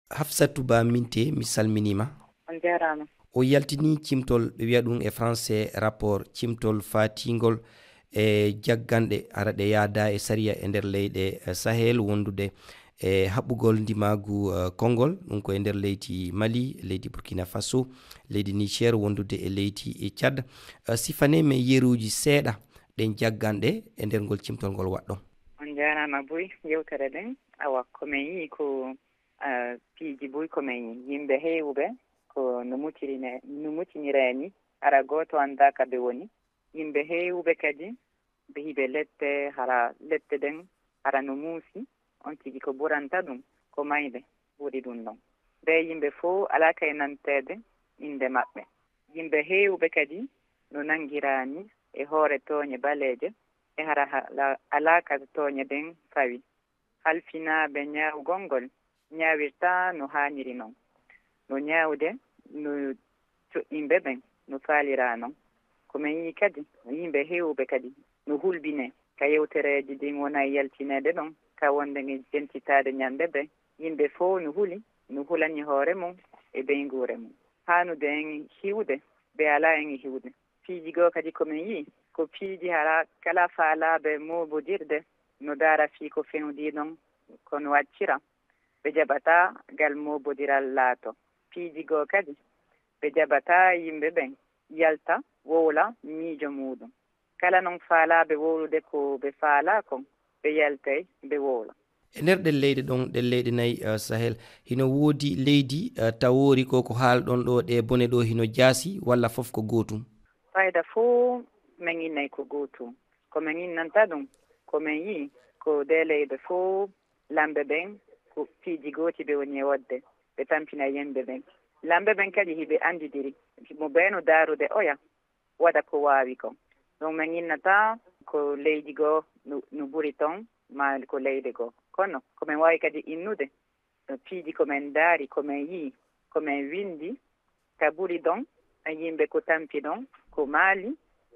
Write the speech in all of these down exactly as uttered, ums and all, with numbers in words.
Hafsatu Ba Minte, mi salminiima. On njaaraama. O yaltini cimtol, ɓe wiya ɗum e français rapport, cimtol fatingol e jagganɗe, hara ɗe yaada e sariya e nder leyɗe, eh, Sahel, wondude e haɓɓugol ndimaagu, eh, konngol, ɗum ko e nder leydi Mali, leydi Burkina Faso, leydi Niger, wondude e leydi Tchad. Eh, sifane men yeruuji seeɗa ɗen jagganɗe e nder ngol cimtol ngol waɗɗon. On njaaraama buy, yewtere nden, awa, ko men yii ko, ah, piiji buy ko men yii. Yimɓe heewuɓe ko no mutirine-, no mutiniree ni, hara gooto anndaa ka ɓe woni. Yimɓe heewuɓe kadi, ɓe hiɓe lette, hara lette ɗen, hara no muusi, on tigi ko ɓuranta ɗum, ko mayɓe ɓuri ɗum ɗon. Ɓe yimɓe fow alaa kay nanteede innde maɓɓe. Yimɓe heewuɓe kadi no nanngiraa ni e hoore tooñe ɓaleeje, e hara hala-, alaa ka tooñe ɗen fawi. Halfinaaɓe ñaawgol ngol ñaawirtaa no haaniri non. No ñaawde no joɗɗinɓe ɓen no faaliraa non. Ko men yii kadi, yimɓe heewuɓe kadi no hulɓinee ka yewtereeji ɗin wona e yaltineede ɗon, ka wonde nge jentitaade ñande ɓe. Yimɓe fow no huli, no hulani hoore mum e ɓeynguure mum. Haanude en hiwde, ɓe alaa en e hiwde. Piiji goo kadi ko men yii, ko piiji hara kala faalaaɓe mooɓondirde no daara fii ko fewndii ɗon, ko no accira. Ɓe jaɓataa ngal mooɓondiral laato. Piiji goo kadi, ɓe jaɓataa yimɓe ɓen yalta wowla miijo muuɗum. Kala non faalaaɓe wowlude ko ɓe faalaa kon, ɓe yaltay, ɓe wowla. E nder ɗen leyɗe ɗon, ɗen leyɗe nayi, eh, Sahel, hino woodi leydi, eh, tawoori ko ko haalɗon ɗoo, ɗe bone ɗoo hino jaasi, walla fof ko gootum? Fayda fow men innay ko gootum. Ko men innanta ɗum, ko men yii, ko ɗee leyɗe fow lamɓe ɓen ko piiji gooti ɓe woni e waɗde, ɓe tampina yimɓe ɓen. Lamɓe ɓen kadi hiɓe anndidiri, mo bee no daarude oya, waɗa ko waawi kon. Ɗum men innata ko leydi goo no, no ɓuri ton, maa ko leyɗe goo. Kono ko men waawi kadi innude, no piiji ko men ndaari, ko men yii, ko men winndi, ka ɓuri ɗon, e yimɓe ko tampi ɗon, ko Mali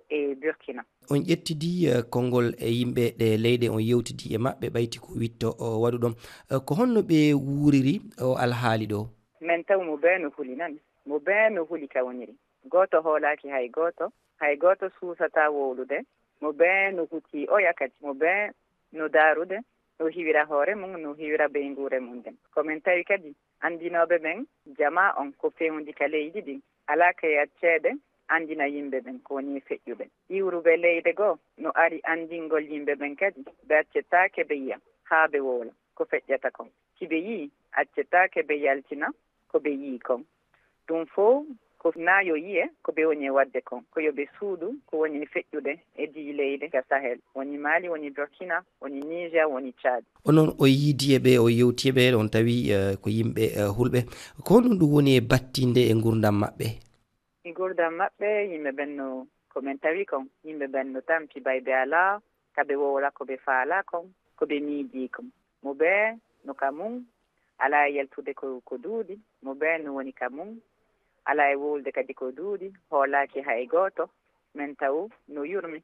e Burkina. On ƴettidi, eh, konngol e yimɓe ɗe leyɗe, on yewtidi e maɓɓe, ɓayti ko witto o waɗuɗon. Eh, ko honno ɓe wuuriri o alhaali ɗoo? Men taw mo bee no huli nan, mo bee no huli ka woniri. Gooto hoolaaki hay gooto, hay gooto suusataa wowlude. Mo bee no huti oya kadi, mo bee no daarude, no hiwira hoore mum, no hiwira ɓeynguure mum nden. Ko men tawi kadi anndinooɓe ɓen jamaa on ko fewndi ka leydi ɗin. Alaa kay acceede anndina yimɓe ɓen ko woni e feƴƴuɓe. Iwruɓe leyɗe goo no ari anndingol yimɓe ɓen kadi, ɓe accetaake ɓe yiya haa ɓe wowla ko feƴƴata kon. Si ɓe yii, accetaake ɓe yaltina ko ɓe yii kon. Ɗum fow ko naa yo yiye ko ɓe woni e waɗde kon, ko yo ɓe suuɗu ko woni e feƴƴude e ɗii leyɗe ka Sahel, woni Mali, woni Burkina, woni Niger, woni Tchad. Onon o yiidi e ɓe, o yewti e ɓe, on tawi, eh, ko yimɓe, eh, hulɓe. Ko honɗum ɗum woni e battinde e ngurdam maɓɓe? Ngurdam maɓɓe, yimɓe ɓen no, ko men tawi kon, yimɓe ɓen no tampi, ɓay ɓe alaa ka ɓe wowla ko ɓe faalaa kon, ko ɓe miijii kon. Mo bee no ka mum, alaa e yaltude ko, ko duuɗi, mo bee no woni ka mum, alaa e wowlude kadi ko duuɗi, hoolaaki hay gooto, men taw no yurmi.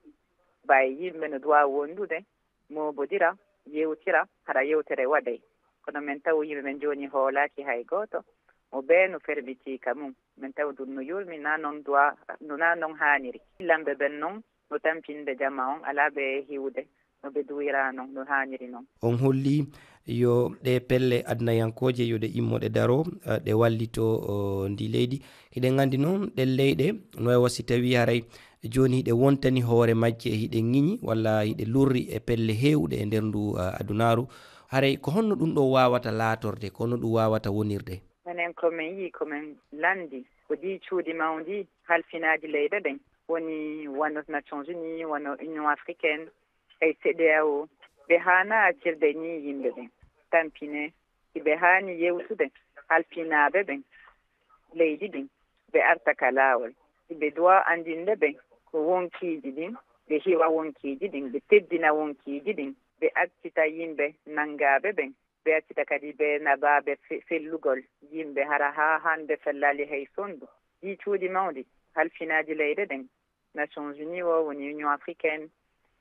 Ɓay yimɓe no duwaa wondude, mooɓodira, yewtira, hara yewtere waɗay. Kono men taw yimɓe men jooni hoolaaki hay gooto, mo bee no fermitii ka mum. Men taw ɗum no yurmi, na non duwaa, no, na non haaniri. Lamɓe ɓen non no tampinde jama on, alaa ɓe hiwde no ɓe duwiraa non, no haaniri non. On holli yo ɗe pelle adnayankooje yo ɗe immo ɗe daro, eh, ɗe wallito, o, ndi leydi. Hiɗen anndi noon ɗen leyɗe no wayi wa si tawi haray jooni hiɗe wontani hoore majje, hiɗe ŋiñi walla hiɗe lurri e pelle heewɗe e nder ndu, eh, adunaaru. Haray ko honno ɗum ɗo waawata laatorde, ko honno ɗum waawata wonirde? Menen ko men yii, ko men lanndi, ko ɗii cuuɗi mawɗi halfinaaji leyɗe ɗen, woni wano Nations Unies, wano Union Africaine, e C E D E A O, ɓe haanaa accirde nii yimɓe ɓen tampinee. Hiɓe haani yewtude halfinaaɓe ɓen leydi ɗin, ɓe arta ka laawol. Hiɓe duwaa anndinde ɓe ko wonkiiji ɗin, ɓe hiwa wonkiiji ɗin, ɓe teddina wonkiiji ɗin, ɓe accita yimɓe nanngaaɓe ɓen. Ɓe accita kadi ɓe naɓaaɓe fe-, fellugol yimɓe, hara haa hannde fellaali hay sonndu. Ɗii cuuɗi mawɗi halfinaaji leyɗe ɗen, Nations Unies o, woni Union Africaine,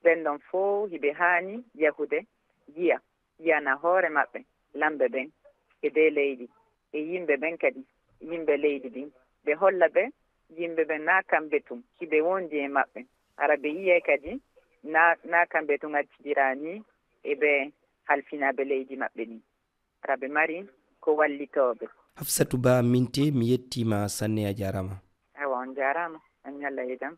ɓen ɗon fow hiɓe haani yahude yiya, yiyana hoore maɓɓe lamɓe ɓen e ɗee leyɗe. e yimɓe ɓen kadi, yimɓe leydi ndin, ɓe holla ɓe yimɓe ɓen na kamɓe tun hiɓe wondi e maɓɓe. Hara ɓe yi'ee kadi na, na kamɓe tun accidiraa nii e ɓe halfinaaɓe leydi maɓɓe ɗin. Hara ɓe mari ko wallitooɓe. Hafsatu Ba Minte, mi yettiima sanne, a jaaraama. Awa, on jaaraama, on ñalla e jam.